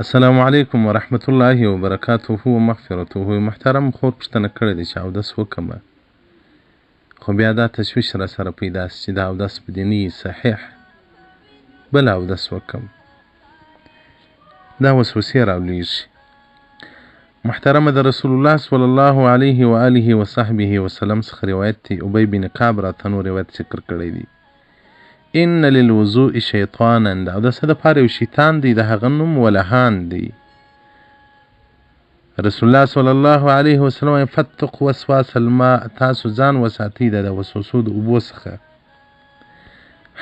السلام علیکم ورحمت الله وبرکاته ومغفرته. محترم خور پوښتنه کړې ده چې اودس وکم، خو بیا دا تشویش را سره پیدا شي چې دا اودس به دې نه وي صحیح، بل اودس وکم، دا وسوسې راولېږي. محترمه د رسول الله صلی الله علیه و آله و صحبه وسلم څخه روایت دی، ابی بن کعب راته نو روایت ذکر کړی دی، ان للوضوء شیطانا، د اوداسه دپاره یو شیطان دی، د هغه نوم ولهان دی. رسول الله صلی الله علیه وسلم وایي فتق وسواس الماء، تاسو ځان وساتئ د وسوسو د اوبو څخه.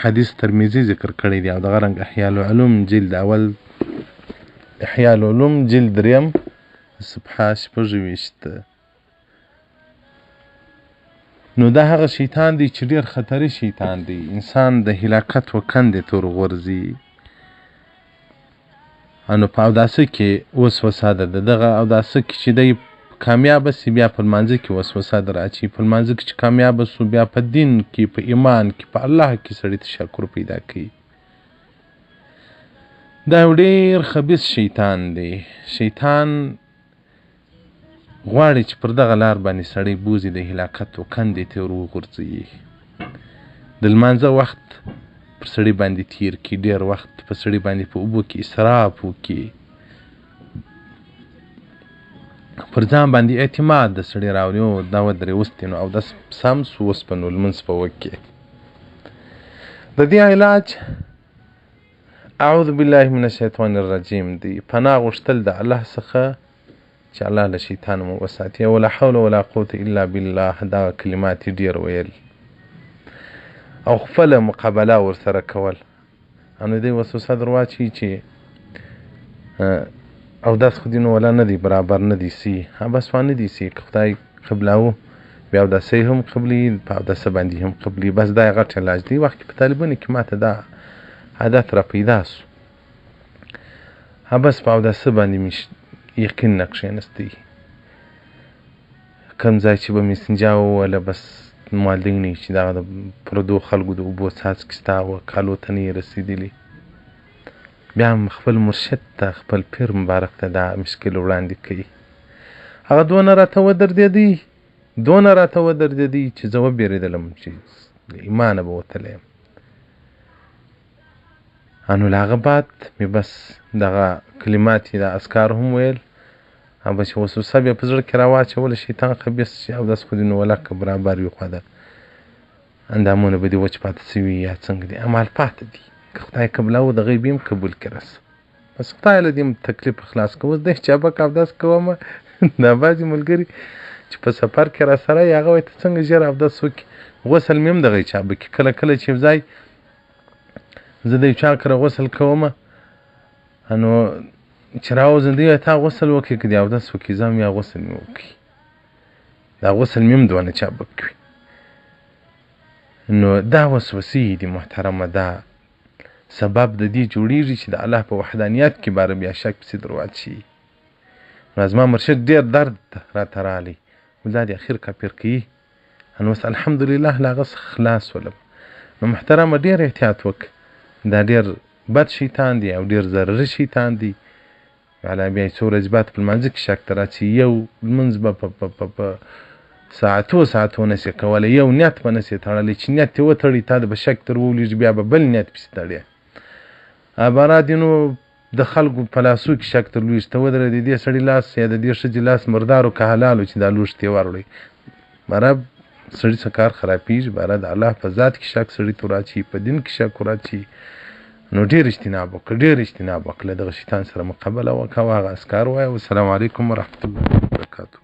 حدیث ترمذي ذکر کړی دی او دغه رنګ احیاء العلوم جلد اول، احیاء العلوم جلد دریم صفحه 26. نو دا هغه شیطان دی چې ډیر خطري شیطان دی، انسان د هلاکت و کندې ته ورغورځي. نو په اوداسه کې وسوسه ده، د دغه اوداسه کې چې دی کامیابه سي بیا په لمانځه کې وسوسه در اچي، په لمانځه کې چې کامیابه سو بیا په دین کې، په ایمان کې، په الله کې سړي تشکر پیدا کوي. دا یو ډیر خبیث شیطان دی. شیطان غواړي چې پر دغه لار باندې سړی بوځي، د هلاکت و کندې ته ور وغورځوي. د لمانځه وخت پر سړي باندې تیر کړي، ډېر وخت په سړي باندې په اوبو کې اسراف وکړي، پر ځان باندې اعتماد د سړي راولي، او دا ودرې اوس دی نو اودس سم سو، اوس به نو لمونځ به وکړي. د دې علاج اعوذ بالله من الشیطان الرجیم دی، پناه غوښتل د الله څخه چې الله له شیطان مو وساتي، او لا حول ولا قوت الا بالله، دغه کلمات یې ډېر ویل او خپله مقابله ورسره کول. نو دی وسوسه در واچوي چې اودس خو دې نو ولا نه دی برابر، نه دی سي، بس وا نه دی سي، که خدای قبلاوه بیا اوداسه یې هم قبلي، په اوداسه باندې هم قبلي، بس دا یې غټ علاج دی. وخت کې په طالبانو کې ماته دا عادت را پیدا سو، بس په اوداسه باندې مې یقین نه کښېنستی، کوم ځای چې به مې استنجا ووهله بس والدین یې چې دغه د پردو خلکو د اوبو څاڅکي ستا و کالو ته نه یې رسېدلي. بیا هم خپل مرشد ته، خپل پیر مبارک ته دا مشکل وړاندې کوي. هغه دونه راته ودردېدی، دونه راته ودردېدی چې زه وبېرېدلم چې له ایمانه به وتلی یم. نو له هغه بعد مې بس دغه کلمات یې دا اذکار هم ویل، او بس وسوسه بیا په زړه کې راواچوله، شیطان خبیث چې اودس خو دې نو ولاکه برابر وي، خو ده اندامونه به دې وچ پاتې سوي یا څنګه دي، اعمال پاتې دي، که خدای قبلاوه د غیب یې هم قبول کړي راسه، بس خدای له دې تکلیف خلاص که. اوس د چابک اودس کوم. دا بعضې ملګري چې په سفر کې راسره یې هغه وایي ته څنګه ژر اودس وکړې، غسل مې هم دغه چابک کې کله کله چې یو ځای زه د یو چا کره غسل کوم، نو چې راوځم دی وایي تا غسل وکړې که دې اودس وکړې، زه هم یا غسل مې وکړي، دا غسل مې هم دونه چابک وي. نو دا وسوسې دي محترمه، دا سبب د دې جوړیږي چې د الله په وحدانیت کې باره بیا شک پسې در واچوي. نو زما مرشد ډېر درد راته راغلی، دا دې اخر کافر کوي، نو اوس الحمدلله له هغه څخه خلاص ولم. نو محترمه ډېر احتیاط وکړه، دا ډېر بد شیطان دی او ډېر ضرري شیطان دی. علا بیا یې څو ورځې بعد په لمانځه کې شک ته راچي، یو لمونځ به په ساعتو ساعتو نه سې کولی، یو نیت به نه سې تړلی، چې نیت یې وتړي تا د به شک تر وولېږي، بیا به بل نیت پسې تړې. عبارت دي نو د خلکو په لاسو کې شک تر لوېږي، ته ودرې د دې سړي لاس یا د دې ښځې لاس مردارو که حلالو چې دا لوښي ته یې وروړی، باره سړي څه کار خرابېږي. باره د الله په ذات کې شک سړي ته وراچوي، په دین کې شک وراچوي. نو ډېر اجتناب وکړه، ډېر اجتناب وکړه، له دغه شیطان سره مقابله وکړه او هغه اذکار ووایه. والسلام علیکم ورحمة الله وبرکاته.